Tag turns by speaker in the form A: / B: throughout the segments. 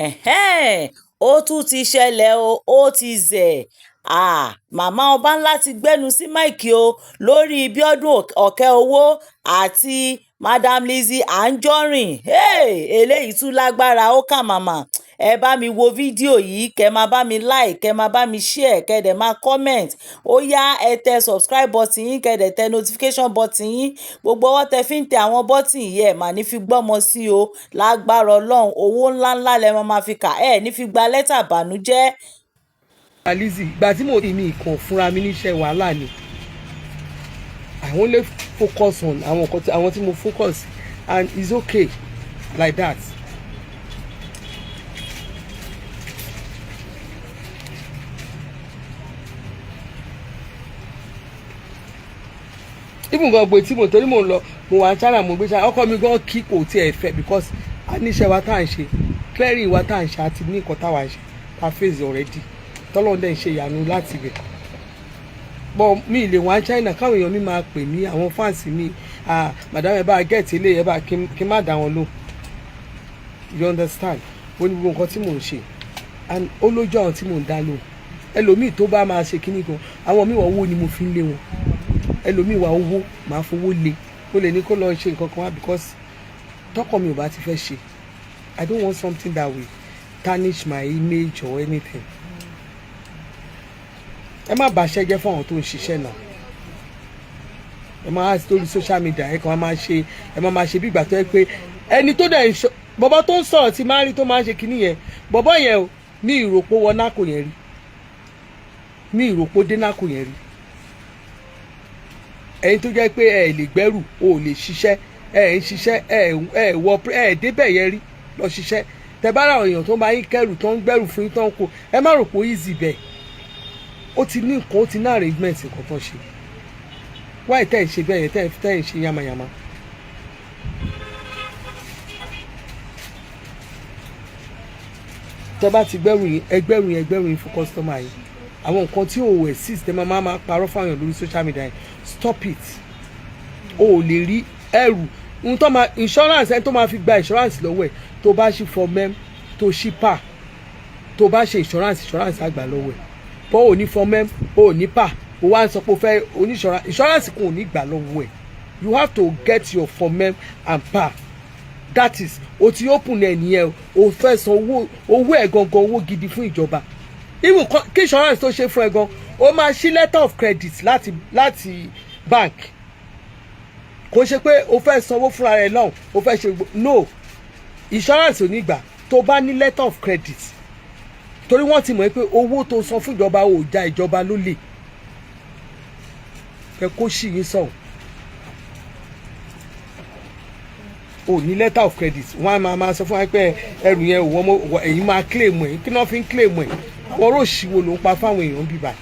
A: Ẹ̀hẹ́n, ó tún ti ṣẹlẹ̀ o, ó ti zẹ̀. Màmá Ọbanla ti gbẹ́nu sí máìkì o lórí Bíọ́dún Òkèowó àti Madam Lizzy Anjorin. Hey, eléyìí tún lágbára, ó kà màmá. Ẹ bá mi wo fídíò yìí, kẹ máa bá mi like, kẹ máa bá mi share, kẹ dẹ̀ máa comment. Ó yá, ẹ tẹ subscribe button yín, kẹ dẹ̀ tẹ notification button yín. Gbogbo ọwọ́ tẹ fi ń tẹ àwọn button yìí, ẹ mà ní fi gbọ́mọ sí o. Lágbára Ọlọ́run, owó ńláńlá lẹ máa ma fi kà, ẹ ní fi gba lẹ́tà bànújẹ́.
B: Lizzy, ìgbà tí mo mi kàn fúnra mi níṣẹ́ wàhálà ni. I only focus on àwọn nǹkan tí àwọn tí mo focus, and it's okay like that. Even gan gbé tí mo torí mo ń lọ, mo wà ní China, mo gbé China, ọkọ mi gan kí kò tiẹ̀ fẹ́, because a níṣẹ́ wa tá à ń ṣe, clearing wa tá à ń ṣe, àti ní nǹkan táwa ń ṣe tá a face already, tọ́lọ́run dẹ̀ ń ṣe ìyanu láti ibẹ̀. Bọ́ mi lè wá China káwọn èèyàn mi máa pè mí, àwọn fans mi, "Ah, madam, ẹ bá get ilé ẹ bá," kí n má dá wọn lò. You understand? Ó ní gbogbo nǹkan tí mò ń ṣe and ó lójú àwọn tí mò ń dá lóhùn. Ẹlòmíì tó bá máa ṣe kíní gan, àwọn míì wà, owó ni mo fi ń lé wọn. Ẹlòmíì wà, owó máa fowó lé. Ó lè ní kó lọ ṣe nǹkan kan wá, because tọkọ mi ò bá ti fẹ́ ṣe, I don't want something that will tarnish my image or anything. Ẹ má bàṣẹ́ jẹ́ fún àwọn tó ń ṣiṣẹ́ náà. Ẹ máa lórí social media, ẹ kàn máa ṣe, ẹ máa ṣe bí ìgbà tó yẹ pé ẹni tó dẹ̀ ń ṣe. Bọ̀bọ̀ tó ń sọ̀rọ̀ tí máa ń rí tó máa ń ṣe kinní yẹn, bọ̀bọ̀ yẹn o, mi ìròpó wọ nákò yẹn rí, mi ìròpó dé nákò yẹn rí. Ẹni tó jẹ́ pé ẹ lè gbẹ́rù, o ò lè ṣiṣẹ́, ẹ ń ṣiṣẹ́, ẹ wọ, ẹ débẹ̀ yẹn rí lọ ṣiṣẹ́. Tẹ bá ra àwọn èèyàn tó ń bá yín kẹ́rù, tó ń gbẹ́rù fún yín, tó ń kó, ẹ má rò pé easy bẹ́ẹ̀. Ó ti ní nǹkan, ó ti ní arrangement nǹkan tó ń ṣe. Wáyé tẹ́ ẹ̀ ń ṣe bẹ́ẹ̀ yẹn, tẹ́ ẹ̀ ń ṣe yamayama. Tẹ́ bá ti gbẹ́rù yín, ẹ gbẹ́rù yín, ẹ gbẹ́rù yín fún customer yín. Àwọn nǹkan tí ò exist, tẹ́ máa parọ́ fáwọn èèyàn lórí social media yẹn, stop it. O ò lè rí ẹrù ohun tó máa insurance, ẹni tó máa fi gba insurance lọ́wọ́ ẹ̀. Tó bá ṣí form M, tó ṣí PA, tó bá ṣe insurance, insurance àgbà lọ́wọ́ ẹ̀. Bọ́ ò ní form M, ò ní PA, o wá ń sọ pé o fẹ́ oníṣọ́ra, insurance kò ní gbà lọ́wọ́ ẹ̀. You have to get your form M and PA. That is, o ti open ẹ̀ nìyẹn. O fẹ́ san owó, owó ẹ̀ gangan, owó gidi fún ìjọba. Even kí insurance tó ṣe fún ẹ gan, o máa ṣí letter of credit láti bank. Kò ṣe pé o fẹ́ sanwó fúnra rẹ lọ́hùn, o fẹ́ ṣe. No, insurance ò ní gbà tó bá ní letter of credit, torí wọ́n ti mọ̀ pé owó tó san fún ìjọba, ò já ìjọba lólè. Ẹ kó sì yín sọ̀hún. O ní letter of credit, wọ́n á máa sọ fún wa pé ẹrù yẹn òwò ọmọ èyí máa claim ẹ̀. Kí náà fi ń claim ẹ̀? Àwọn ọ̀rọ̀ òṣìwò ló ń pa fáwọn èèyàn bíbá.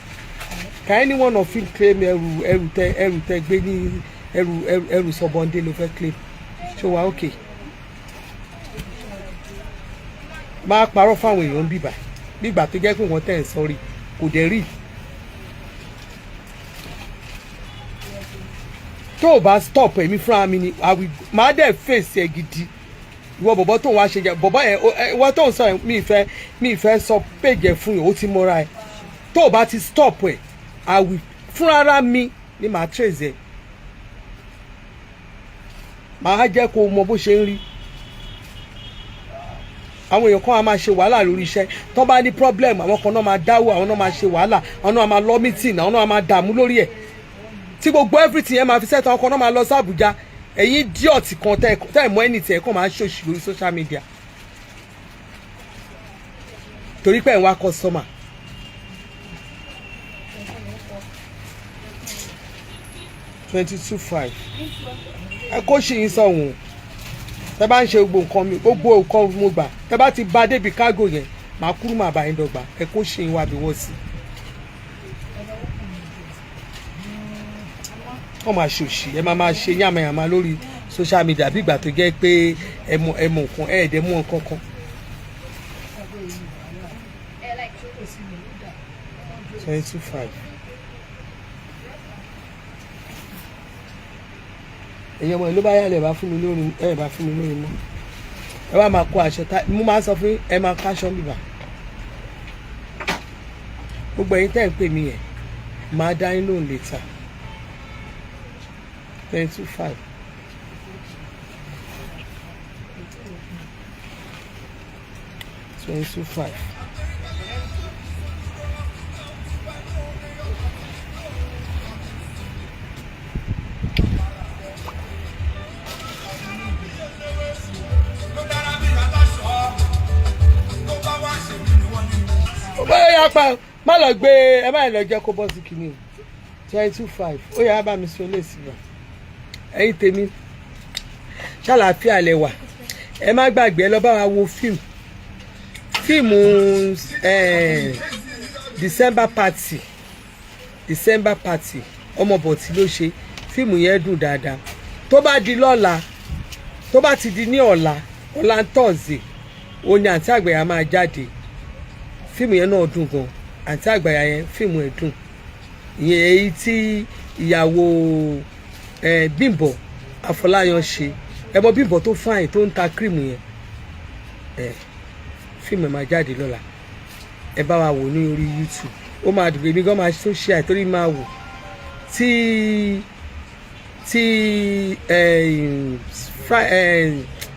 B: Can any one of you claim ẹrù tẹ gbé ní ẹrù sọbọndé ló fẹ́ claim? Ṣé wàá okay? Máa parọ́ fáwọn èèyàn bíbá nígbà tó jẹ́ pé wọ́n tẹ̀ ń sọrí kò dẹ̀ rí. Tó o bá stop, èmi fúnra mi ni máa dẹ̀ fèsì ẹ̀ gidi. Ìwọ bọ̀bọ̀ tó ń wá ṣe jẹ bọ̀bọ̀ yẹn, ìwọ tó ń sọ yẹn, mi ìfẹ́ sọ péjẹ fún yẹn, ó ti mọ́ra ẹ̀. Tó o bá ti stop ẹ̀, I will fúnra mi ni màá trace ẹ̀, màá jẹ́ kó o mọ bó ṣe ń rí. Àwọn èèyàn kan á máa ṣe wàhálà lórí iṣẹ́. Tó bá ní problem, àwọn kan náà máa dáwọ́, àwọn náà máa ṣe wàhálà, àwọn náà máa lọ meeting, àwọn náà máa dààmú lórí ẹ̀, tí gbogbo everything yẹn máa fi settle. Àwọn kan náà máa lọ sí Àbújá. Ẹ̀yin idiot kan tẹ́ ẹ̀ mọ́ anything, ẹ̀ kàn máa ṣòṣì lórí social media torí pé ẹ̀ ń wá customer. 22,500. Ẹ kó ṣì yín sọ̀hún. Tẹ bá ń ṣe gbogbo nǹkan mi, gbogbo nǹkan mo gbà. Tẹ bá ti bá débi kágò yẹn, màá kúrú, màá bá yín dọ́gba. Ẹ kó ṣì yín wá bí wọ́n sí. Wọ́n máa ṣòṣì, ẹ máa máa ṣe yàmàyàmà lórí social media bí ìgbà tó jẹ́ pé ẹ mọ nǹkan, ẹ ẹ̀dẹ̀ mú nǹkan kan. 22,500. Ẹ̀yin ọmọ ìlú bá yà lẹ̀ bá fún mi lórí, ẹ̀ bá fún mi lórí mọ́. Ẹ wá máa kó aṣọ tá mo máa sọ fún yín, ẹ máa káṣọ bíbà. Gbogbo ẹ̀yin tẹ́ ń pè mí yẹn, máa dá yín lóhùn later. 22,500. 22,500. Bóyá yà pa, má lọ gbé ẹ, má lọ jẹ́ kó bọ́ sí kìíní o. 22,500. Ó yà bá mi sọ léèsì náà. Ẹ̀yin tèmi, ṣàlàáfíà lẹ wà? Ẹ má gbàgbé, ẹ lọ bá wa wo fíìmù December Party. December Party, ọmọbọ̀tí ló ṣe fíìmù yẹn, dùn dáadáa. Tó bá di lọ́la, tó bá ti di ní ọ̀la, ọ̀la Thursday, òun ni Àǹtí Àgbàyà máa jáde. Fíìmù yẹn náà dùn gan. Àǹtí Àgbàyà yẹn, fíìmù ẹ̀ dùn. Ìyẹn èyí tí ìyàwó ẹ Bímbọ́ Afọláyan ṣe. Ẹ mọ Bímbọ́ tó fine, tó ń ta cream yẹn. Ẹ fíìmù ẹ máa jáde lọ́la, ẹ bá wa wò ní orí YouTube. Ó máa dùn. Èmi gan máa tó ṣe àìtórí máa wò tí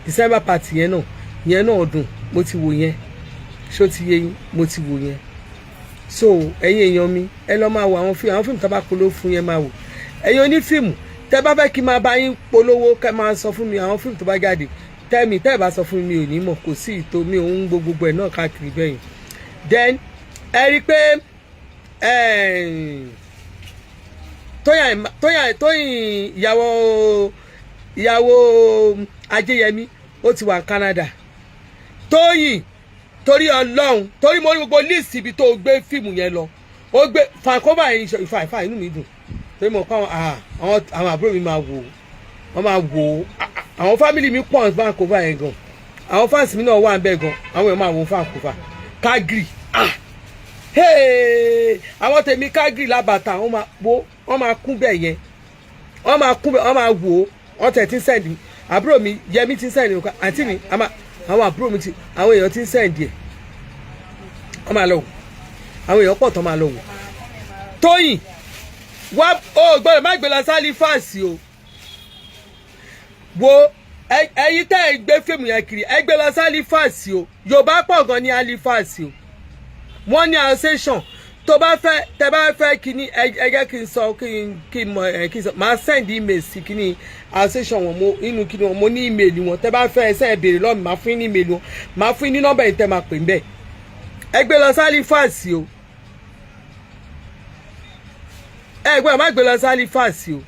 B: December Party yẹn náà. Yẹn náà dùn, mo ti wò yẹn. Ṣó ti yé yín? Mo ti wò yẹn. So ẹ̀yin èèyàn mi, ẹ lọ máa wo àwọn fíìmù, àwọn fíìmù tó bá polówó fún yẹn, máa wò. Ẹ̀yin onífíìmù, tẹ́ bá fẹ́ kí n máa bá yín polówó, kẹ́ máa sọ fún mi àwọn fíìmù tó bá jáde. Tẹ́mi tẹ́ ẹ bá sọ fún mi, mi ò ní mọ̀. Kò sí ìtò mi òun gbogbo ẹ̀ náà káàkiri bẹ́yìn. Then ẹ rí i pé Tóyìn, Tóyìn, ìyàwó Ajéyẹmí, ó ti wà ní Canada. Tóyìn, torí Ọlọ́run, torí mo rí gbogbo list ibi tó gbé fíìmù yẹn lọ. Ó gbé Vancouver yẹn ìfà ìfà. Inú mi dùn torí mo kọ́ àwọn àbúrò mi máa wò ó, wọ́n máa wò ó. Àwọn family mi pọ̀ ní Vancouver yẹn gan. Àwọn fans mi náà wà ń bẹ̀ gan. Àwọn èèyàn máa wò Vancouver, Calgary. Ah hey! Àwọn tèmi Calgary lábàtà, wọ́n máa wo, wọ́n máa kún bẹ̀ yẹn, wọ́n máa kún bẹ̀, wọ́n máa wò ó. Wọ́n tẹ̀ tí ń send. Àbúrò mi Yẹmi ti ń send nǹkan. Àǹtí mi, àwọn àbúrò mi ti, àwọn èèyàn ti ń send ẹ̀. Wọ́n máa lọ wò. Àwọn èèyàn pọ̀ tó máa lọ wò. Tóyìn wá, ó gbọ́dọ̀ má gbé lọ sí Halifax o. Wo, ẹ̀yin tẹ́ ẹ gbé fíìmù yẹn kiri, ẹ gbé lọ sí Halifax o. Yorùbá pọ̀ gan ní Halifax o. Wọ́n ní association. Tó bá fẹ́, tẹ́ bá fẹ́ kíní, ẹ jẹ́ kí n sọ, kí n mọ ẹ, kí n sọ, máa send email sí kíní association wọn. Mo inú kíní wọn, mo ní email wọn. Tẹ́ bá fẹ́, ẹ sẹ́ ẹ béèrè lọ́ọ̀ mi, máa fún yín ní email wọn, máa fún yín ní nọ́mbà yìí tẹ́ máa pè ń bẹ̀. Ẹ gbé lọ sí Halifax o. Ẹ gbọ́dọ̀ má gbé lọ sí Halifax o,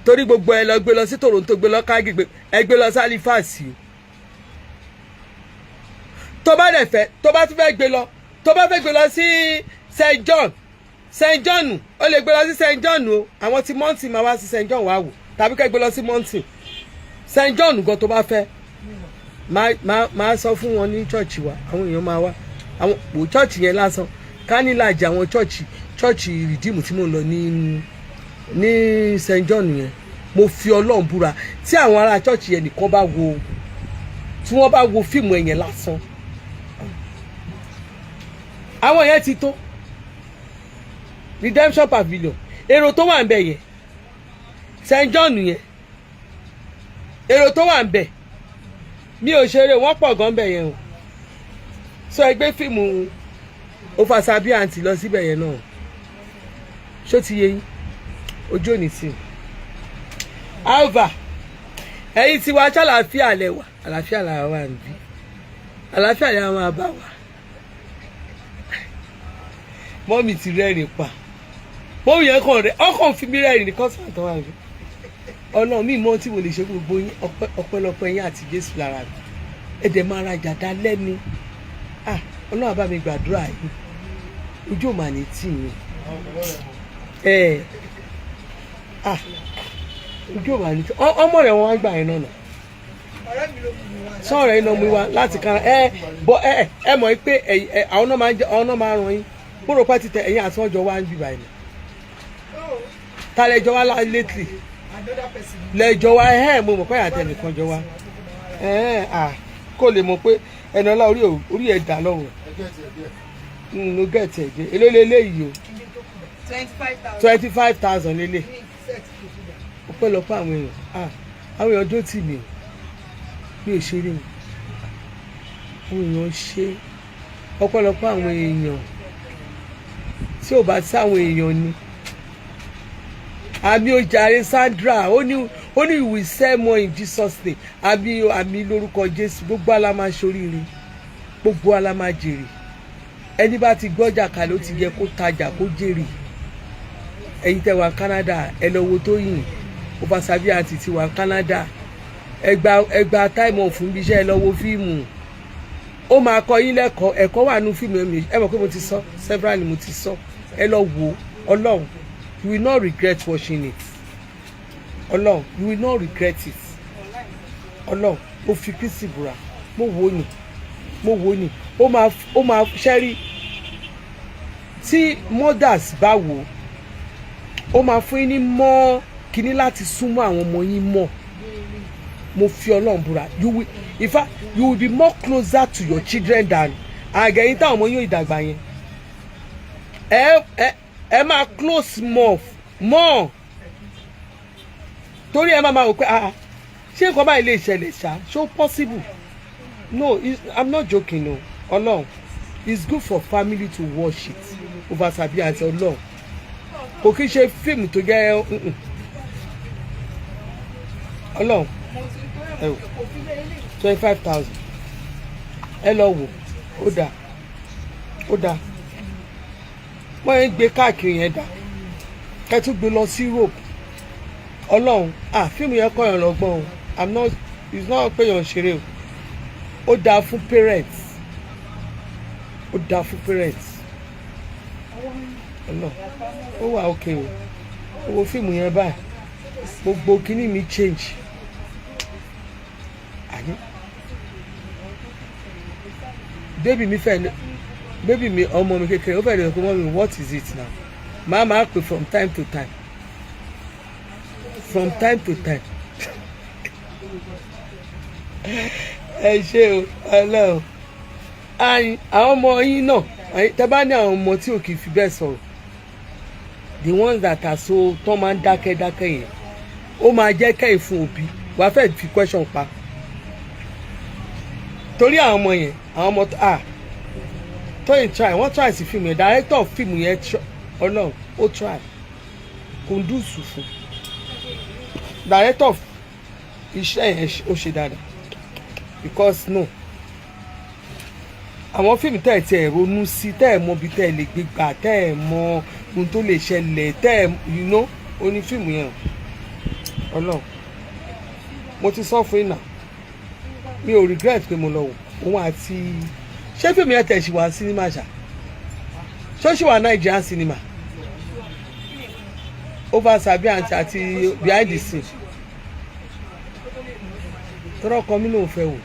B: torí gbogbo ẹ lọ gbé lọ sí Toronto, gbé lọ Calgary, gbé ẹ gbé lọ sí Halifax o. Tó bá dẹ̀ fẹ́, tó bá tún fẹ́ gbé lọ, tó bá fẹ́ gbé lọ sí St John, St John, ó lè gbé lọ sí St John o. Àwọn tí Moncton máa wá sí St John wá wò, tàbí kẹ́ gbé lọ sí Moncton, St John gan tó bá fẹ́. Máa sọ fún wọn ní church wa, àwọn èèyàn máa wá. Àwọn wò church yẹn lásán ká nílàjì àwọn church Redeem tí mo lọ ní St John yẹn. Mo fi Ọlọ́run búra, tí àwọn ará church yẹn nìkan bá wo, tí wọ́n bá wo fíìmù ẹ̀yẹn lásán, àwọn yẹn ti tó. Redemption Pavilion, èrò tó wà ń bẹ̀ yẹn, St John yẹn, èrò tó wà ń bẹ̀, mi ò ṣeré, wọ́n pọ̀ gan bẹ̀ yẹn o. Sọ ẹgbẹ́ fíìmù Ofasabi Àǹtí lọ síbẹ̀ yẹn náà. Ṣó ti yé yín? Ojú òní tì. Alva, ẹ̀yin tí wàá ṣàlàáfíà lẹ́wà, àlàáfíà làwa wà níbí, àlàáfíà ni a máa bá wa. Mọ́mì ti rẹ́rìn pa. Mọ́mì yẹn kàn rẹ́, ọkàn fi mí rẹ́rìn ní kọ́sìmọ̀ tó wà níbí. Ọlọ́run mi mọ́ tí mo lè ṣe gbogbo yín. Ọpẹ́lọpẹ́ yín àti Jésù lára mi. Ẹ dẹ̀ máa rajà dá lẹ́ni. Ah, Ọlọ́run bá mi gbàdúrà yín, ojú ò mà ní tì yín ẹ. Ah, ojú ò mà ní tì. Ọmọ rẹ̀ wọ́n wá gbà yín náà. Sọ̀rọ̀ yín náà mú wa láti kára ẹ bọ. Ẹ mọ̀ pé ẹ àwọn náà máa ń jẹ, àwọn náà máa ń ràn yín. Mo rò pé ti tẹ ẹ̀yin àti wọn jọ wá ń bì báyìí. Ta lẹjọ wá lately? Lẹjọ wá ẹ. Mo mọ̀ pé àtẹnìkan jọ wá. Ẹ̀ẹ́n, à kó lè mọ̀ pé Ẹniọlá orí orí ẹ̀ dà lọ́rùn. Ló get ẹ̀ dé. Èló leléyìí o?
C: 25,000.
B: 25,000 lélẹ̀. Ọpẹ́lọpẹ́ àwọn èèyàn. Ah, àwọn èèyàn dó tì mí o. Mi ò ṣeré o. Àwọn èèyàn ṣe, ọpẹ́lọpẹ́ àwọn èèyàn. Tí ò bá sí àwọn èèyàn ni àmì ojàre. Sandra, ó ní we sell more in Jesus' name. Àmì, àmì lórúkọ Jésù. Gbogbo ala máa ṣoríire, gbogbo ala máa jèrè. Ẹni bá ti gbọ́jà kalẹ̀, ó ti yẹ kó tajà kó jèrè. Ẹ̀yin tẹ́ wà Canada, ẹ lọ wo Tóyìn Oversabi Aunty ti wà Canada. Ẹ gba, ẹ gba time off fún ibi iṣẹ́, ẹ lọ wo fíìmù. Ó máa kọ́ yín lẹ́kọ̀ọ́. Ẹ̀kọ́ wà nínú fíìmù. Ẹ̀mí ẹ mọ̀ pé mo ti sọ several ni mo ti sọ. Ẹ lọ wo. Ọlọ́run, you will not regret watching it. Ọlọ́run, you will not regret it. Ọlọ́run, mo fi Kristi búra. Mo wò ní, mo wò ní. Ó máa ṣẹ́rí tí mothers bá wò ó, máa fún yín ní mọ́ kíní láti súnmọ́ àwọn ọmọ yín mọ́. Mo fi Ọlọ́run búra, you will, in fact, you will be more closer to your children than àgẹ̀yìn táwọn ọmọ yóò ìdàgbà yẹn. Ẹ máa close more more, torí ẹ máa wò pé, ah, ṣé nǹkan báyìí lè ṣẹlẹ̀ ṣá? Ṣó possible? No, I'm not joking o. Ọlọ́run, it's good for family to watch it. Oversabi Aunty, Ọlọ́run, kò kí n ṣe fíìmù tó jẹ́. Ọlọ́run, ẹ wò, 25,000. Ẹ lọ wò ó. Dáa, ó dáa. Wọ́n yẹn gbé káàkiri yẹn dá kẹ́ tún gbé lọ sí Europe. Ọlọ́run, ah, fíìmù yẹn kọ́ yàn lọ́gbọ́n o. I'm not, it's not pé yàn ṣeré o. Ó dáa fún parents, ó dáa fún parents. Ọlọ́run, ó wà okay o. Owó fíìmù yẹn báyìí, gbogbo kíní mi change. Àní baby mi fẹ́, baby mi, ọmọ mi kékeré, ó fẹ́ lè sọ pé, "Mummy, what is it now?" Máa pè from time to time, from time to time. Ẹ ṣé o. Ọlọ́run, ayin àwọn ọmọ yín náà, tẹ bá ní àwọn ọmọ tí ò kì í fi bẹ́ẹ̀ sọ̀rọ̀, the ones that are so, tán máa ń dákẹ́ dákẹ́ yẹn, ó máa jẹ́ kẹ́yìn fún òbí wàá fẹ́ fi question pa, torí àwọn ọmọ yẹn, àwọn ọmọ ah, Tóyìn try, wọ́n try sí fíìmù yẹn. Director fíìmù yẹn, Ọlọ́run, ó try. Kudos fún director. Iṣẹ́ yẹn ó ṣe dáadáa, because no, àwọn fíìmù tẹ́ ẹ̀ tí ẹ̀ ronú sí, tẹ́ ẹ̀ mọ ibi tẹ́ ẹ̀ lè gbé gbà, tẹ́ ẹ̀ mọ ohun tó lè ṣẹlẹ̀, tẹ́ ẹ̀ ó ní fíìmù yẹn o. Ọlọ́run, mo ti sọ fún yín náà, mi ò regret pé mo lọ wò òun. Àti ṣé fíìmù yẹn tẹ̀ ṣì wá cinema ṣá? Ṣó ṣì wà Nigerian cinema, Oversabi Aunty àti behind the scene? Tọ́rọ ọkọ mi lòun fẹ́ wò.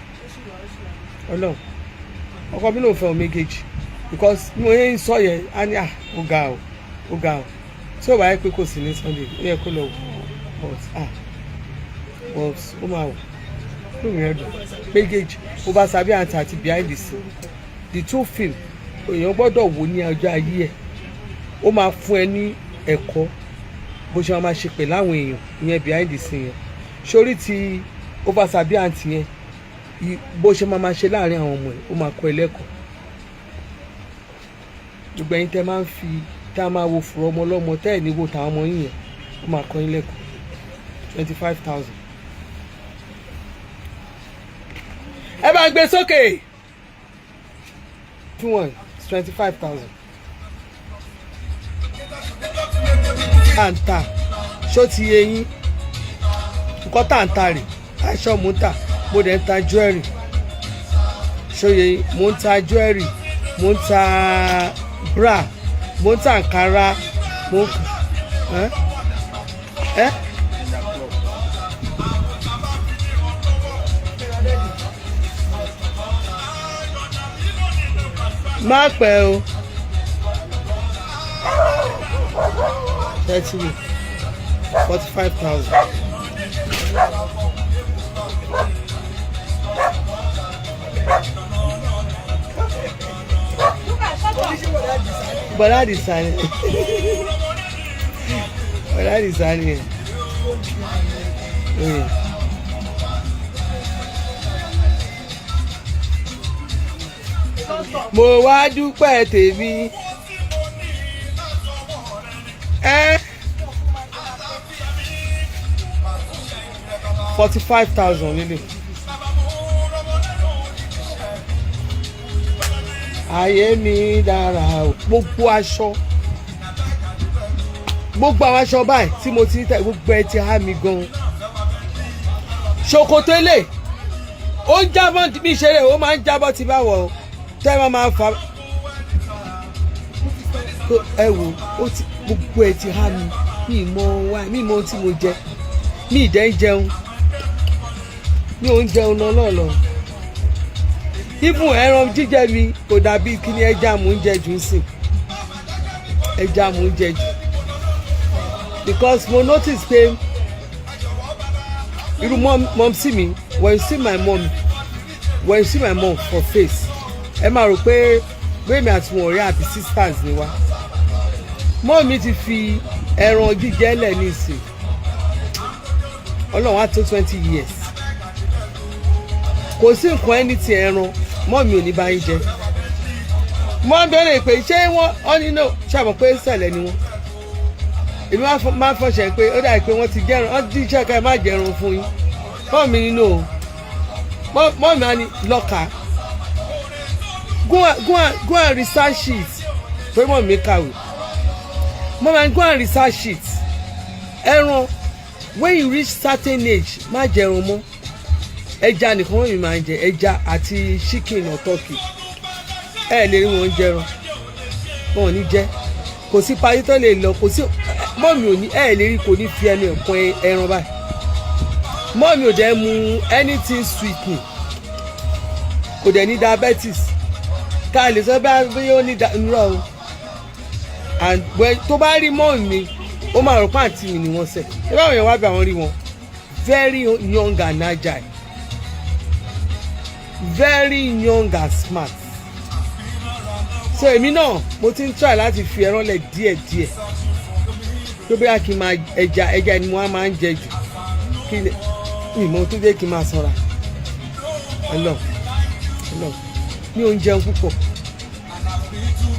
B: Ọlọ́run, ọkọ mi lòun fẹ́ wò méjèèjì, because mo yẹn ń sọ yẹn, á ní, à, ó ga o, ó ga o. Tí ò bá yẹ pé kò sí ní Sunday, ó yẹ kó lọ wò, but ah, but ó máa wò. Fíìmù yẹn dùn méjèèjì, Oversabi Aunty àti behind the scene, the two film. Èèyàn gbọ́dọ̀ wò ní ọjọ́ ayé ẹ̀. Ó máa fún ẹ ní ẹ̀kọ́ bó ṣe máa ṣe pẹ̀lú àwọn èèyàn. Ìyẹn behind the scene yẹn, sórí ti Oversabi Aunty yẹn, bó ṣe máa ṣe láàrin àwọn ọmọ ẹ̀, ó máa kọ́ ẹ lẹ́kọ̀ọ́. Gbogbo ẹ̀yin tẹ́ máa ń fi tá a máa wo fùrọ̀ ọmọ ọlọ́mọ, tẹ́ ẹ̀ ní wo tàwọn ọmọ yín yẹn, ó máa kọ́ yín lẹ́kọ̀ọ́. 25,000. Ẹ bá gbé sókè two one, 25,000. À ń tà, ṣó ti yé yín? Nǹkan tá à ń ta rè, aṣọ mò ń tà, mo dẹ̀ ń ta jewelry. Ṣó yé yín? Mò ń ta jewelry, mò ń ta bra, mò ń ta àǹkárá, mò ń ẹ ẹ. Má pẹ́ o. 30, 45,000. Bọ́lá Àdìsá ni, Bọ́lá Àdìsá ni ẹ̀. Mo wá dúpẹ́ tèmi. Ẹ́ 45,000 lílé. Ayé mi dára o. Gbogbo aṣọ, gbogbo àwọn aṣọ báyìí tí mo ti ń tẹ, gbogbo ẹ ti há mi gan. Ṣòkòtò ilé ó ń jábọ́ bí ìṣeré, ó máa ń jábọ́ tí bá wọ̀ ọ́ tẹ́ ẹ máa fà ẹ wò ó ti gbogbo ẹ ti há mi. Mi mọ wá, mi mọ ohun tí mo jẹ, mi ì dẹ́ ń jẹun, mi ò ń jẹun lọ lọ́ọ̀lọ́. Even ẹran jíjẹ mi kò dàbí kíní. Ẹja mò ń jẹ jù ń sìn, ẹja mò ń jẹ jù because mo notice pé irú mom sí mi, when you see my mom, when you see my mom for face, ẹ máa rò pé gbẹ̀mí àti wọn ọ̀rẹ́ àbí sisters ni wá. Mom mi ti fi ẹran jíjẹ lẹ̀ ní ìsìn, Ọlọ́run á tó 20 years, kò sí nǹkan ẹni tí ẹran mọ́ mi ò ní bá yín jẹ. Mọ́ bẹ̀rẹ̀ pé ṣé wọ́n ọ́ nínú ṣàmọ̀ pé sẹ̀lẹ̀ ni wọ́n. Èmi máa ń fọṣẹ pé ó dàbí pé wọ́n ti jẹran, wọ́n ti ṣe ká ẹ má jẹran fún yín. Mọ́ mi nínú o, mọ́ mi á ní lọ́ka, go and research it, torí mọ́ mi kàwé. Mọ́ mi á ní go and research it. Ẹran, when you reach certain age, má jẹran mọ́. Ẹja nìkan wọ́n mi máa ń jẹ, ẹja àti chicken or turkey. Ẹ lè rí wọn jẹran, wọn ò ní jẹ. Kò sí party tó lè lọ, kò sí mọ́mì ò ní, ẹ lè rí, kò ní fi ẹnu ẹ̀ kan ẹran báyìí. Mọ́mì ò dẹ̀ mu anything sweet ni, kò dẹ̀ ní diabetes ká lè sọ bá bí ó ní nrọ o. And when tó bá rí mọ́mì mi, ó máa rò pàǹtí mi ni wọ́n sẹ̀. Ṣé báwọn èèyàn wá bí àwọn rí wọn, very young and agile, very young and smart. So èmi náà mo ti ń try láti fi ẹran lẹ̀ díẹ̀díẹ̀, tó bóyá kí n máa ẹja. Ẹja ni mo wá máa ń jẹ jù. Kí ni ìmọ̀ tó jẹ́ kí n máa sanra? Ẹlọ ẹlọ, mi ò ń jẹun púpọ̀,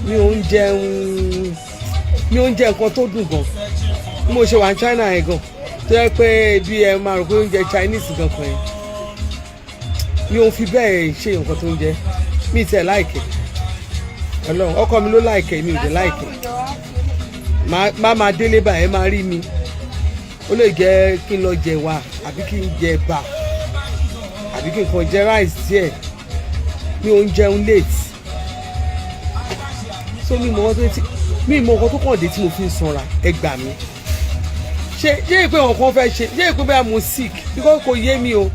B: mi ò ń jẹun, mi ò ń jẹ nǹkan tó dùn gan. Bí mo ṣe wà ní China yẹn gan, tó yẹ pé bí ẹ máa rò pé oúnjẹ Chinese gan kan yẹn, mi ò fi bẹ́ẹ̀ ṣe nǹkan tó ń jẹ. Mi tiẹ̀ like. Ọlọ́run, ọkọ mi ló like, mi ò dé like. Má máa délé báyìí, ẹ máa rí mi, ó lè jẹ́ kí n lọ jẹ wà, àbí kí n jẹ ẹ̀bà, àbí kí n kàn jẹ rice díẹ̀. Mi ò ń jẹun late, so mi mọ nǹkan tó ti, mi mọ nǹkan tó kàn dé tí mo fi ń sanra. Ẹ gbà mí. Ṣé ìpè wọn kan fẹ́ ṣe? Ṣé ìpè bẹ́ẹ̀ mo sick? Because kò yé mi o.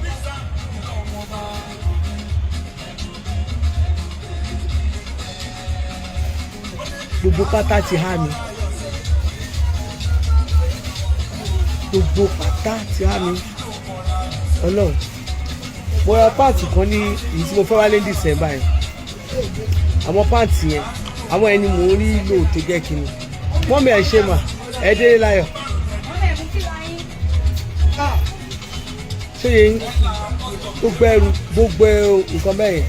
B: Gbogbo pátá ti há mi, gbogbo pátá ti há mi. Ọlọ́run, mo ra pants kan ní èyí tí mo fẹ́ wálé ní December yẹn. Àwọn pants yẹn, àwọn ẹni mò ń rí lò tó jẹ́ kí ni mọ́mí. Ẹ̀ ṣe mà, ẹ délé láyọ̀. Ṣé yẹn gbogbo ẹrù, gbogbo nǹkan bẹ́ẹ̀ yẹn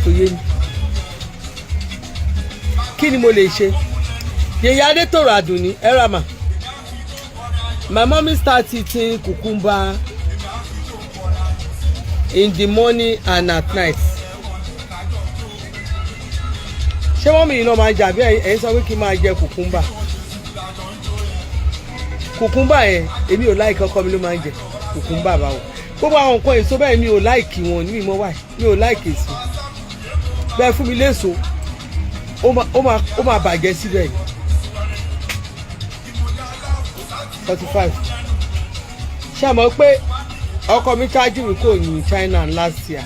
B: tó yé mi, kí ni mo lè ṣe? Yèyé Adétòrò Àdùnní ẹ̀rọ. My mommy start eating cucumber in the morning and at night. Ṣé wọ́n mi yìí náà máa ń jẹ, àbí ẹ̀yin sọ pé kí n máa jẹ cucumber? Cucumber yẹn, èmi ò like. Ọkọ mi ló máa ń jẹ cucumber. Báwo? Gbogbo àwọn nǹkan èso bẹ́ẹ̀, mi ò like wọn ní ìmọ̀ wáyé. Mi ò like èso bẹ́ẹ̀. Fún mi léso, ó máa bàjẹ́ síbẹ̀. 45. Ṣé àmọ́ pé ọkọ mi ṣáájú mi kò ní China last year,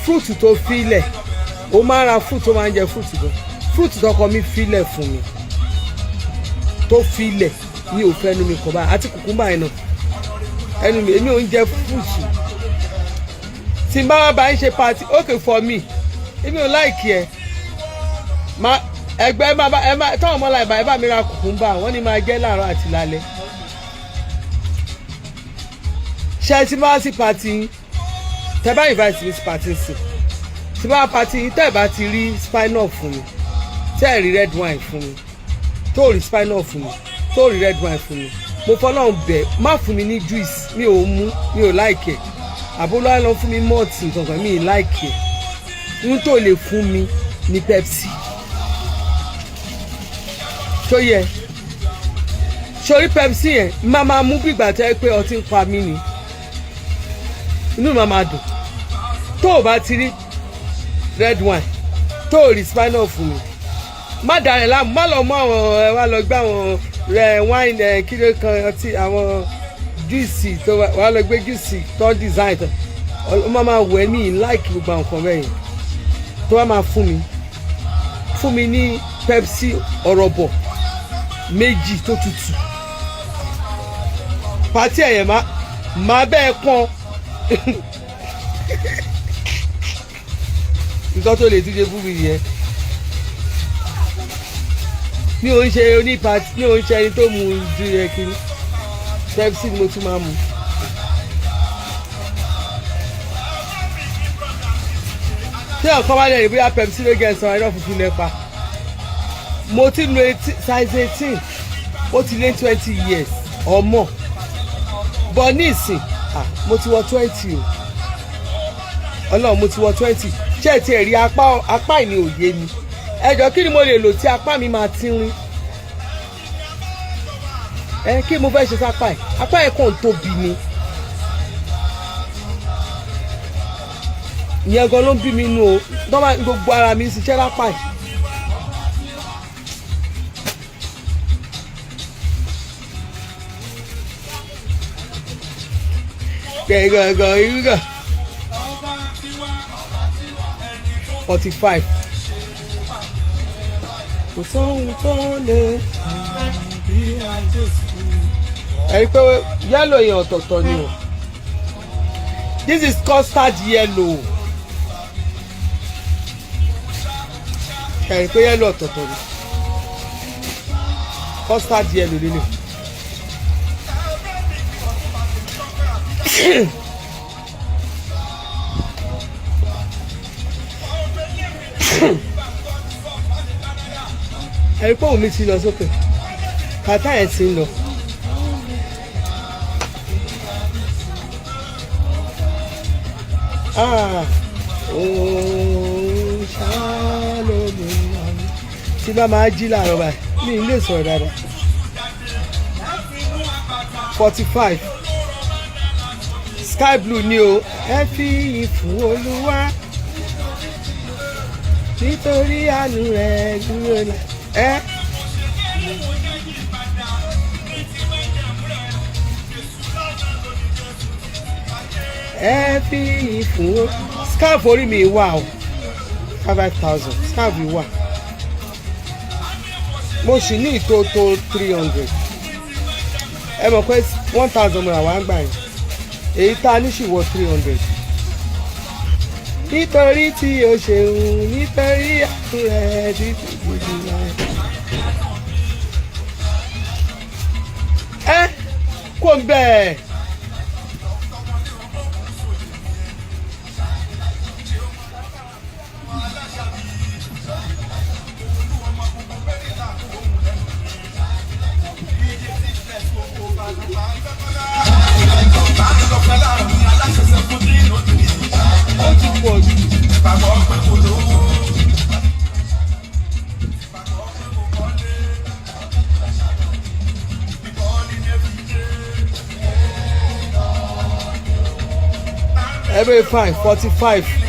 B: fruit tó filẹ̀, ó máa ń ra fruit, ó máa ń jẹ fruit gan. Fruit tọkọ mi filẹ̀ fún mi, tó filẹ̀, mi ò fẹ́ ẹnu mi kàn báyìí. Àti cucumber yẹn náà, ẹnu mi, èmi ò ń jẹ fruit. Tí n bá wá bá ń ṣe party, okay for me. Èmi ò like ẹ. Ma ẹgbẹ́ má bá ẹ má táwọn ọmọ láì bá ẹ bá mi ra cucumber, wọ́n ní máa jẹ́ láàárọ̀ àti lálẹ́. Ṣé tí bá sí party yín, tẹ bá invite mi sí party sí, tí bá party yín, tẹ́ ẹ bá ti rí Smirnoff fún mi, tẹ́ ẹ rí red wine fún mi, tó rí Smirnoff fún mi, tó rí red wine fún mi, mo fọlọ́run bẹ̀, má fún mi ní juice. Mi ò mú, mi ò like ẹ̀. Àbólú á lọ fún mi malt nǹkan, mi ì like ẹ̀. N tó lè fún mi ní Pepsi tó yẹ sórí Pepsi yẹn, má máa mú bí ìgbà tẹ́ pé ọtí ń pa mí ni, inú mi máa máa dùn. Tó o bá ti rí red wine, tó o rí Smirnoff fún mi, má darẹ̀ láàmú, má lọ mú àwọn ẹ wá lọ gbé àwọn rẹ wine ẹ kí ló kan ọtí, àwọn juice tó wà lọ gbé juice tó design tó ọ máa máa wẹ̀ mí like gbogbo àwọn nǹkan bẹ́ẹ̀ yẹn. Tó wá máa fún mi ní Pepsi ọ̀rọ̀bọ̀ méjì tó tutù, party ẹ̀yẹ̀ má má bẹ́ẹ̀ pọ́n. Nǹkan tó lè tún ṣe fún mi nìyẹn. Mi ò ń ṣe oní party, mi ò ń ṣe ẹni tó mu ju yẹ kiri. Pepsi ni mo tún máa mu. Tí ọ̀kan bá lè rí bóyá Pepsi ló gẹ̀ sàn ẹ̀rọ funfun lẹ́pa. Mo ti lo size 18, ó ti lé 20 years or more, but ní ìsìn, ah, mo ti wọ 20 o. Ọlọ́run, mo ti wọ 20. Ṣé ẹ ti rí apá apá ìní òye mi? Ẹ jọ, kí ni mo lè lò tí apá mi máa tínrín ẹ? Kí mo fẹ́ ṣe sápá ẹ̀? Apá ẹ̀ kàn tóbi ni. Ìyẹn gan ló ń bí mi nú o. Tọ́ gbogbo ara mi ń ṣiṣẹ́ lápá ẹ̀. Gẹ̀gẹ̀gẹ̀ irúgà 45, kò sóhun tó lè bí àjẹsí. Ẹ rí i pé yellow yẹn ọ̀tọ̀ọ̀tọ̀ ni o. This is custard yellow. Ẹ rí i pé yellow ọ̀tọ̀ọ̀tọ̀ ni, custard yellow lélẹ̀. Ẹ rí pé òun mi ti lọ sókè, kàtá ẹ̀ ti ń lọ. Ah, òun ṣàlómi tí bá máa jí láàárọ̀ báyìí, mi ì lè sọ̀rọ̀ dáadáa. 45, sky blue ni o. Ẹ fi ìfún Olúwa nítorí àánú rẹ̀ dúró la ẹ. Ẹ fi ìfún scarf orí mi wà o, 5,000 scarf yìí wà. Mo sì ní ìtò tó 300. Ẹ mọ̀ pé 1,000 mo rà wá gbà yẹn, èyí tá a ní sì wọ 300. Nítorí tí o ṣeun, nítorí àánú rẹ̀ títí títí láì. Ẹ kò ń bẹ́ẹ̀. Ó ti pọ̀ jù. Ẹ bẹ́ẹ̀ fine, 45.